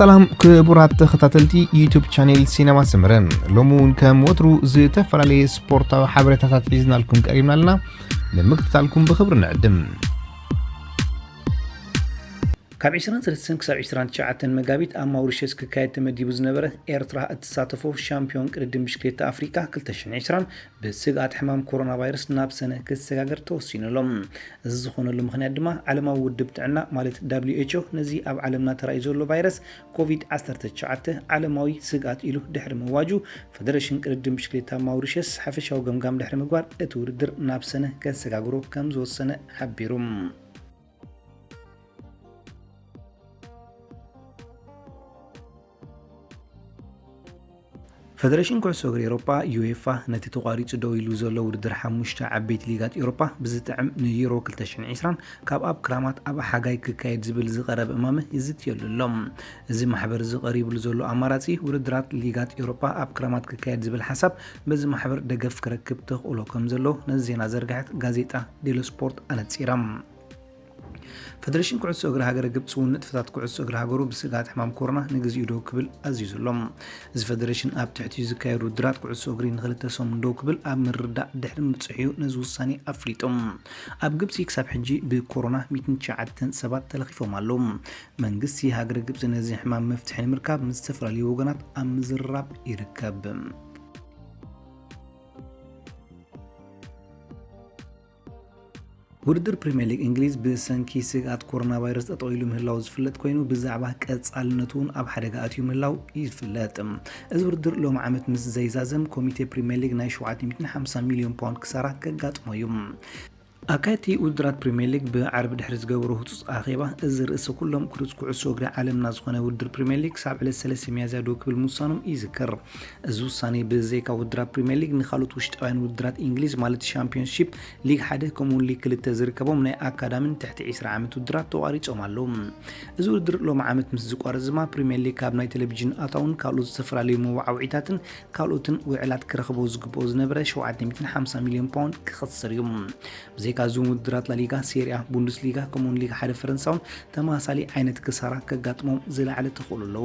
ሰላም ክቡራት ተኸታተልቲ ዩቱብ ቻኔል ሲነማ ሰመረ፣ ሎሚ እውን ከም ወትሩ ዝተፈላለየ ስፖርታዊ ሓበሬታታት ሒዝናልኩም ቀሪብና ኣለና። ንምክትታልኩም ብኽብሪ ንዕድም። ካብ ዕስራን ሰለስተን ክሳብ ዕስራን ትሽዓተን መጋቢት ኣብ ማውሪሸስ ክካየድ ተመዲቡ ዝነበረ ኤርትራ እትሳተፎ ሻምፒዮን ቅድድም ብሽክሌታ ኣፍሪካ ክልተ ሽሕን ዕስራን ብስግኣት ሕማም ኮሮና ቫይረስ ናብ ሰነ ክሰጋገር ተወሲኑ ኣሎ። እዚ ዝኾነሉ ምኽንያት ድማ ዓለማዊ ውድብ ጥዕና ማለት ደብሊው ኤች ኦ ነዚ ኣብ ዓለምና ተራእዩ ዘሎ ቫይረስ ኮቪድ ዓሰርተ ትሽዓተ ዓለማዊ ስግኣት ኢሉ ድሕሪ ምዋጁ፣ ፈደረሽን ቅድድም ብሽክሌታ ማውሪሸስ ሓፈሻዊ ገምጋም ድሕሪ ምግባር እቲ ውድድር ናብ ሰነ ከሰጋግሮ ከም ዝወሰነ ሓቢሩ። ፈደረሽን ኩዕሶ እግሪ ኤውሮጳ ዩኤፋ ነቲ ተቋሪጹ ደው ኢሉ ዘሎ ውድድር ሓሙሽተ ዓበይቲ ሊጋት ኤውሮጳ ብዝጥዕም ንዩሮ ክልተ ሽሕን ዕስራን ካብ ኣብ ክራማት ኣብ ሓጋይ ክካየድ ዝብል ዝቐረበ እማመ ይዝትየሉ ኣሎ። እዚ ማሕበር እዚ ቀሪብሉ ዘሎ ኣማራጺ ውድድራት ሊጋት ኤውሮጳ ኣብ ክራማት ክካየድ ዝብል ሓሳብ በዚ ማሕበር ደገፍ ክረክብ ተኽእሎ ከም ዘሎ ነዚ ዜና ዘርግሐት ጋዜጣ ዴሎ ስፖርት ኣነጺራ። ፈደረሽን ኩዕሶ እግሪ ሃገረ ግብጺ እውን ንጥፈታት ኩዕሶ እግሪ ሃገሩ ብስግኣት ሕማም ኮሮና ንግዚኡ ደው ክብል ኣዚዙ ኣሎ። እዚ ፈደረሽን ኣብ ትሕቲኡ ዝካየዱ ውድድራት ኩዕሶ እግሪ ንኽልተ ሰሙን ደው ክብል ኣብ ምርዳእ ድሕሪ ምብጽሑ እዩ ነዚ ውሳኔ ኣፍሊጡ። ኣብ ግብጺ ክሳብ ሕጂ ብኮሮና ሚእትን ትሽዓተን ሰባት ተለኺፎም ኣለዉ። መንግስቲ ሃገረ ግብጺ ነዚ ሕማም መፍትሒ ንምርካብ ምስ ዝተፈላለዩ ወገናት ኣብ ምዝርራብ ይርከብ። ውድድር ፕሪምየር ሊግ እንግሊዝ ብሰንኪ ስግኣት ኮሮና ቫይረስ ጠጠው ኢሉ ምህላው ዝፍለጥ ኮይኑ፣ ብዛዕባ ቀጻልነቱ እውን ኣብ ሓደጋ ኣትዩ ምህላው ይፍለጥ። እዚ ውድድር ሎሚ ዓመት ምስ ዘይዛዘም፣ ኮሚቴ ፕሪምየር ሊግ ናይ ሸውዓተ ሚእትን ሓምሳ ሚልዮን ፓውንድ ክሳራ ከጋጥሞ እዩ። ኣካየድቲ ውድድራት ፕሪምየር ሊግ ብዓርቢ ድሕሪ ዝገበሮ ህጹጽ ኣኼባ፣ እዚ ርእሲ ኩሎም ክሩጽ ኩዕሶ እግሪ ዓለምና ዝኾነ ውድድር ፕሪምየር ሊግ ክሳብ ዕለት ሰለስተ ሚያዝያ ደው ክብል ምውሳኖም ይዝከር። እዚ ውሳኔ ብዘይካ ውድድራት ፕሪምየር ሊግ ንኻልኦት ውሽጣውያን ውድድራት እንግሊዝ ማለት ሻምፒዮንሺፕ፣ ሊግ ሓደ ከምኡውን ሊግ ክልተ ዝርከቦም ናይ ኣካዳምን ትሕቲ ዕስራ ዓመት ውድድራት ተቋሪጾም ኣለዉ። እዚ ውድድር ሎሚ ዓመት ምስ ዝቋረጽ ድማ ፕሪምየር ሊግ ካብ ናይ ቴሌቪዥን ኣታውን ካልኦት ዝተፈላለዩ መወዓውዒታትን ካልኦትን ውዕላት ክረኽቦ ዝግብኦ ዝነበረ ሸውዓተ ሚእትን ሓምሳ ሚልዮን ፓውንድ ክኸስር እዩ። ብዘይካ እዞም ውድድራት ላሊጋ፣ ሴሪኣ፣ ቡንደስሊጋ ከምኡውን ሊግ ሓደ ፈረንሳ እውን ተመሳሳሊ ዓይነት ክሳራ ከጋጥሞም ዝለዓለ ተኽእሎ ኣለዎ።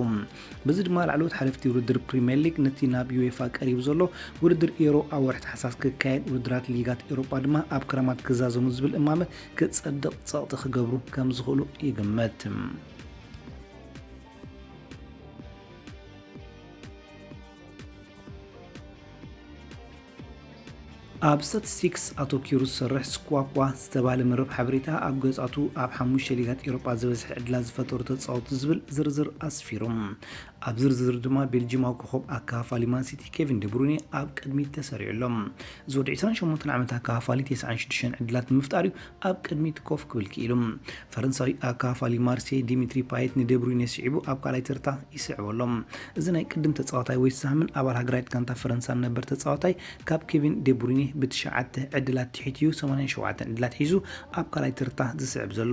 በዚ ድማ ላዕለዎት ሓለፍቲ ውድድር ፕሪምየር ሊግ ነቲ ናብ ዩኤፋ ቀሪቡ ዘሎ ውድድር ኤሮ ኣብ ወርሒ ታሕሳስ ክካየድ፣ ውድድራት ሊጋት ኤውሮጳ ድማ ኣብ ክረማት ክዛዘሙ ዝብል እማመ ክጸድቕ ጸቕጢ ክገብሩ ከም ዝኽእሉ ይግመት። ኣብ ስታቲስቲክስ ኣተኲሩ ዝሰርሕ ስኳኳ ዝተባህለ መርበብ ሓበሬታ፣ ኣብ ገጻቱ ኣብ ሓሙሽተ ሊጋት ኤውሮጳ ዝበዝሐ ዕድላት ዝፈጠሩ ተጻወትቲ ዝብል ዝርዝር ኣስፊሩ። ኣብ ዝርዝር ድማ ቤልጂማዊ ኮኾብ ኣከፋፋሊ ማን ሲቲ ኬቪን ደብሩይነ ኣብ ቅድሚት ተሰሪዑ ኣሎ። እዚ ወዲ ዕስራን ሸሞንተን ዓመት ኣከፋፋሊ ተስዓን ሽዱሽተን ዕድላት ብምፍጣር እዩ ኣብ ቅድሚት ኮፍ ክብል ክኢሉ። ፈረንሳዊ ኣከፋፋሊ ማርሴይ ዲሚትሪ ፓየት ንደብሩይነ ስዒቡ ኣብ ካልኣይ ተርታ ይስዕቦ ኣሎ። እዚ ናይ ቅድም ተጻዋታይ ዌስትሃምን ኣባል ሃገራዊት ጋንታ ፈረንሳን ነበር ተጻዋታይ ካብ ኬቪን ደብሩይነ ብትሽዓተ ዕድላት ትሒቱ እዩ ሰማንያን ሸውዓተን ዕድላት ሒዙ ኣብ ካልኣይ ተርታ ዝስዕብ ዘሎ።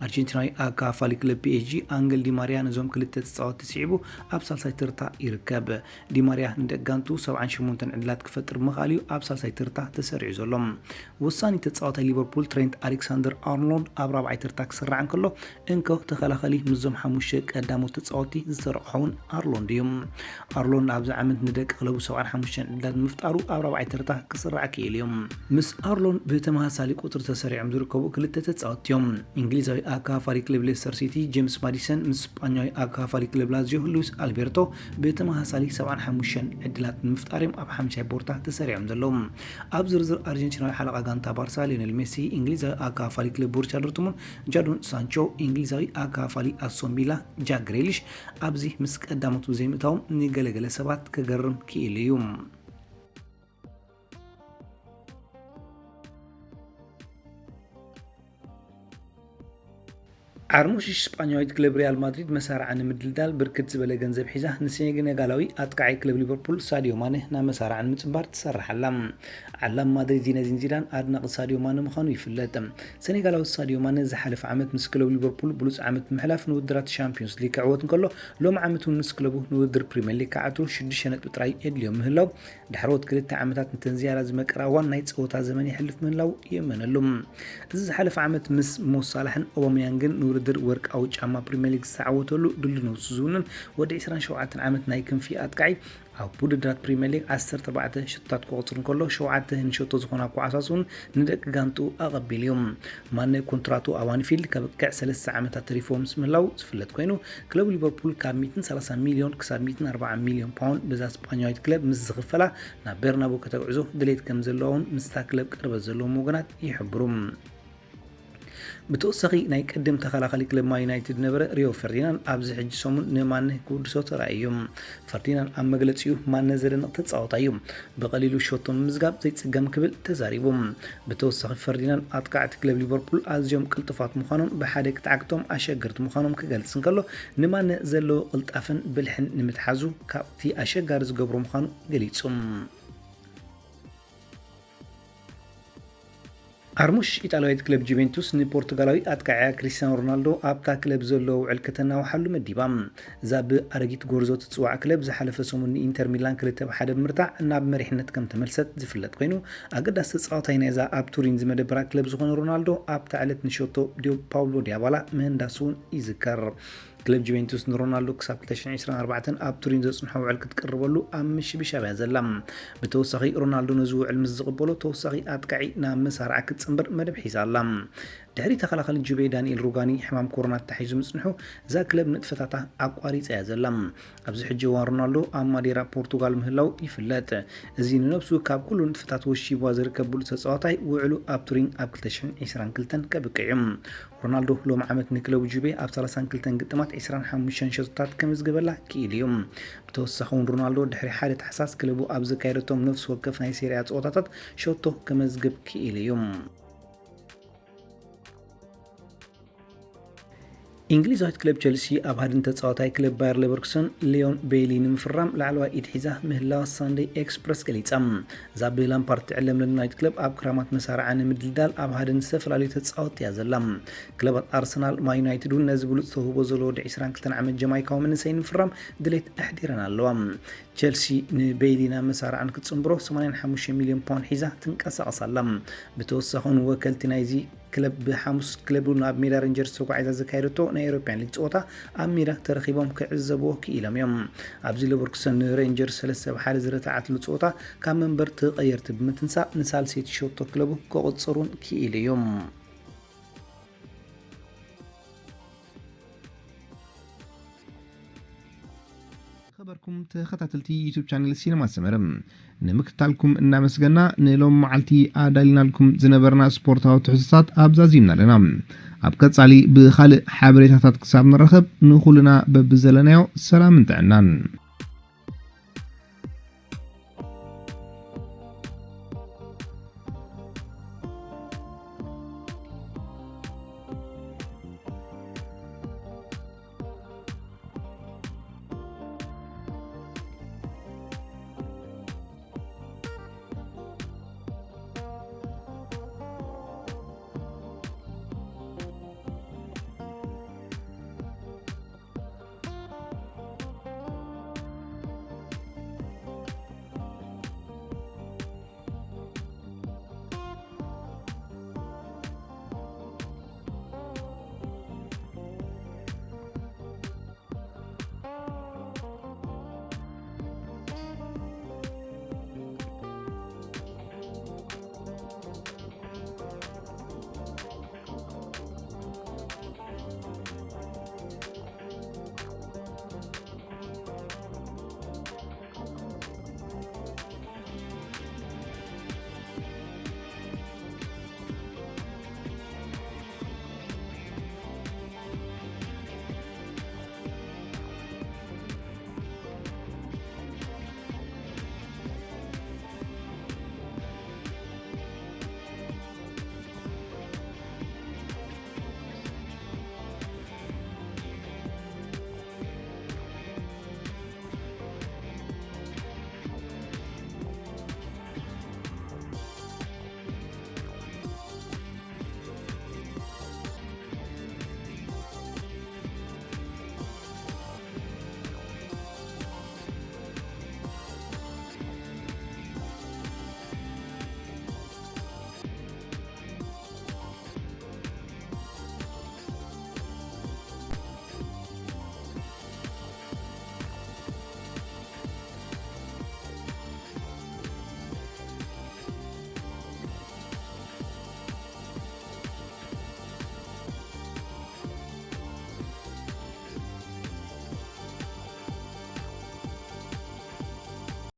ኣርጀንቲናዊ ኣከፋፋሊ ክለብ ፒኤስጂ ኣንገል ዲማርያ ነዞም ክልተ ተጻወትቲ ስዒቡ ኣብ ሳልሳይ ተርታ ይርከብ። ዲማርያ ንደቂ ጋንቱ ሰብዓን ሸሞንተን ዕድላት ክፈጥር ብምኽኣሉ እዩ ኣብ ሳልሳይ ተርታ ተሰሪዑ ዘሎ። ወሳኒ ተጻዋታይ ሊቨርፑል ትሬንት ኣሌክሳንደር ኣርኖልድ ኣብ ራብዓይ ተርታ ክስራዕ እንከሎ፣ እንኮ ተኸላኸሊ ምስዞም ሓሙሽተ ቀዳሞት ተጻወትቲ ዝተረቑሐ እውን ኣርሎንድ እዩ። ኣርሎንድ ኣብዚ ዓመት ንደቂ ክለቡ ሰብዓን ሓሙሽተን ዕድላት ንምፍጣሩ ኣብ ራብዓይ ተርታ ክስራዕ ክኢሉ እዩ። ምስ ኣርሎንድ ብተመሳሳሊ ቁጽሪ ተሰሪዖም ዝርከቡ ክልተ ተጻወትቲ እዮም። እንግሊዛዊ ኣከፋፋሊ ክለብ ሌስተር ሲቲ ጄምስ ማዲሰን ምስ ስጳኛዊ ኣከፋፋሊ ክለብ ላዚዮ ሉዊስ ኣልቤርቶ ብተመሳሳሊ ሰብዓን ሓሙሽተን ዕድላት ንምፍጣር እዮም ኣብ ሓምሻይ ቦታ ተሰሪዖም ዘለዉ። ኣብ ዝርዝር ኣርጀንቲናዊ ሓለቓ ጋንታ ባርሳ ሊዮኔል ሜሲ፣ እንግሊዛዊ ኣከፋፋሊ ክለብ ቦሩሲያ ዶርትሙንድ ጃዶን ሳንቾ፣ እንግሊዛዊ ኣከፋፋሊ ኣስቶን ቪላ ጃክ ግሬሊሽ ኣብዚ ምስ ቀዳሞት ብዘይምእታዎም ንገለገለ ሰባት ከገርም ክኢሉ እዩ። ዓርሞሽሽ ስጳኛዊት ክለብ ሪያል ማድሪድ መሳርዓ ንምድልዳል ብርክት ዝበለ ገንዘብ ሒዛ ንሴኔጋላዊ ኣጥቃዓይ ክለብ ሊቨርፑል ሳዲዮ ማነ ናብ መሳርዓ ንምጽንባር ትሰርሕ ኣላ። ዓላም ማድሪድ ዚነዲን ዚዳን ኣድናቒ ሳዲዮ ማነ ምዃኑ ይፍለጥ። ሴኔጋላዊ ሳዲዮ ማነ ዝሓለፈ ዓመት ምስ ክለብ ሊቨርፑል ብሉጽ ዓመት ብምሕላፍ ንውድድራት ሻምፒዮንስ ሊግ ክዕወት እንከሎ፣ ሎሚ ዓመት እውን ምስ ክለቡ ንውድድር ፕሪምየር ሊግ ክዓትሩ ሽዱሽተ ነጥቢ ጥራይ የድልዮ ምህላው ድሕሮት ክልተ ዓመታት ነተን ዝያዳ ዝመቀራ እዋን ናይ ጸወታ ዘመን የሕልፍ ምህላው ይእመነሉ። እዚ ዝሓለፈ ዓመት ምስ ሞ ሳላሕን ኦባመያንግን ውድድር ወርቃዊ ጫማ ፕሪምየር ሊግ ዝተዓወተሉ ድሉ ነብሱ ዝውንን ወዲ ዕስራን ሸውዓተን ዓመት ናይ ክንፊ ኣጥቃዒ፣ ኣብ ውድድራት ፕሪምየር ሊግ ዓሰርተ ኣርባዕተ ሸቶታት ክቆጽር እንከሎ፣ ሸውዓተ ንሸቶ ዝኾና ኳዕሳት እውን ንደቂ ጋንቱ ኣቐቢሉ እዩ። ማነ ኮንትራቱ ኣብ ኣንፊልድ ከብቅዕ ሰለስተ ዓመታት ተሪፎ ምስ ምህላው ዝፍለጥ ኮይኑ፣ ክለብ ሊቨርፑል ካብ ሚእትን ሰላሳን ሚልዮን ክሳብ ሚእትን ኣርባዓን ሚልዮን ፓውንድ በዛ ስጳኛዊት ክለብ ምስ ዝኽፈላ ናብ ቤርናቡ ከተግዕዞ ድሌት ከም ዘለዋ እውን ምስታ ክለብ ቅርበት ዘለዎም ወገናት ይሕብሩ። ብተወሳኺ ናይ ቅድም ተኸላኻሊ ክለብ ማን ዩናይትድ ነበረ ሪዮ ፈርዲናንድ ኣብዚ ሕጂ ሰሙን ንማነ ክውድሶ ተራእዩ እዩ። ፈርዲናንድ ኣብ መግለጺኡ ማነ ዘደንቕ ተጻዋታይ እዩ፣ ብቐሊሉ ሸቶ ምምዝጋብ ዘይጽገም ክብል ተዛሪቡ። ብተወሳኺ ፈርዲናንድ ኣጥቃዕቲ ክለብ ሊቨርፑል ኣዝዮም ቅልጡፋት ምዃኖም ብሓደ ክትዓግቶም ኣሸገርቲ ምዃኖም ክገልጽ እንከሎ ንማነ ዘለዎ ቅልጣፈን ብልሕን ንምትሓዙ ካብቲ ኣሸጋሪ ዝገብሮ ምዃኑ ገሊጹ። ዓርሙሽ ኢጣልያዊት ክለብ ጁቬንቱስ ንፖርቱጋላዊ ኣጥቃዒያ ክሪስቲያኖ ሮናልዶ ኣብታ ክለብ ዘሎ ውዕል ከተናውሓሉ መዲባ። እዛ ብኣረጊት ጎርዞ ትጽዋዕ ክለብ ዝሓለፈ ሰሙን ንኢንተር ሚላን ክልተ ብ ሓደ ብምርታዕ ናብ መሪሕነት ከም ተመልሰት ዝፍለጥ ኮይኑ፣ ኣገዳሲ ተጻዋታይ ናይዛ ኣብ ቱሪን ዝመደበራ ክለብ ዝኾነ ሮናልዶ ኣብታ ዕለት ንሸቶ ዲዮ ፓውሎ ዲያባላ ምህንዳሱ እውን ይዝከር። ክለብ ጁቬንቱስ ንሮናልዶ ክሳብ ክልተ ሽሕን ዕስራን ኣርባዕተን ኣብ ቱሪን ዘጽንሖ ውዕል ክትቅርበሉ ኣብ ምሽብሻብ እያ ዘላ። ብተወሳኺ ሮናልዶ ነዚ ውዕል ምስ ዝቕበሎ ተወሳኺ ኣጥቃዒ ናብ መሳርዓ ክትጽንበር መደብ ሒዛ ኣላ። ድሕሪ ተኸላኻሊ ጁቬ ዳንኤል ሩጋኒ ሕማም ኮሮና ተታሒዙ ምጽንሑ እዛ ክለብ ንጥፈታታ ኣቋሪጻ እያ ዘላ። ኣብዚ ሕጂ እዋን ሮናልዶ ኣብ ማዴራ ፖርቱጋል ምህላው ይፍለጥ። እዚ ንነብሱ ካብ ኩሉ ንጥፈታት ወሺብዋ ዝርከብ ብሉጽ ተጻዋታይ ውዕሉ ኣብ ቱሪን ኣብ ክልተ ሽሕን ዕስራን ክልተን ከብቅዕ እዩ። ሮናልዶ ሎም ዓመት ንክለቡ ጁቬ ኣብ ሰላሳን ክልተን ግጥማት ዕስራን ሓሙሽተን ሸቶታት ከመዝግበላ ክኢሉ እዩ። ብተወሳኺ እውን ሮናልዶ ድሕሪ ሓደ ታሕሳስ ክለቡ ኣብ ዘካየደቶም ነፍሲ ወከፍ ናይ ሴሪያ ጸወታታት ሸቶ ከመዝግብ ክኢሉ እዩ። እንግሊዛዊት ክለብ ቸልሲ ኣብ ሃድን ተጻዋታይ ክለብ ባየር ሌቨርኩሰን ሊዮን ቤይሊ ንምፍራም ላዕለዋይ ኢድ ሒዛ ምህላዋ ሳንደይ ኤክስፕረስ ገሊጻ። እዛ ብላምፓርድ ትዕለም ለንደናዊት ክለብ ኣብ ክራማት መሳርዓ ንምድልዳል ኣብ ሃድን ዝተፈላለዩ ተጻወትቲ እያ ዘላ። ክለባት ኣርሰናል፣ ማን ዩናይትድ እውን ነዚ ብሉጽ ተውህቦ ዘለዎ ወዲ ዕስራን ክልተን ዓመት ጀማይካዊ መንእሰይ ንምፍራም ድሌት ኣሕዲረን ኣለዋ። ቸልሲ ንቤይሊ ናብ መሳርዓ ንክትጽንብሮ ሰማንያን ሓሙሽተ ሚልዮን ፓውንድ ሒዛ ትንቀሳቐስ ኣላ። ብተወሳኺ እውን ወከልቲ ናይዚ ክለብ ብሓሙስ ክለቡ ናብ ሜዳ ሬንጀርስ ተጓዒዛ ዘካየደቶ ናይ ኤውሮፕያን ሊግ ጸወታ ኣብ ሜዳ ተረኺቦም ክዕዘብዎ ክኢሎም እዮም። ኣብዚ ሌቨርኩሰን ንሬንጀርስ ሰለስተ ብ ሓደ ዝረትዓትሉ ጸወታ ካብ መንበር ተቐየርቲ ብምትንሳእ ንሳልሰይቲ ሸቶ ክለቡ ክቕጽር እውን ክኢሉ እዩ። ዝኸበርኩም ተኸታተልቲ ዩቱብ ቻነል ሲነማ ሰመረ፣ ንምክትታልኩም እናመስገና ንሎም መዓልቲ ኣዳሊናልኩም ዝነበርና ስፖርታዊ ትሕዝቶታት ኣብዛዚምና ኣለና። ኣብ ቀጻሊ ብኻልእ ሓበሬታታት ክሳብ ንራኸብ ንኹልና በብዘለናዮ ሰላምን ጥዕናን።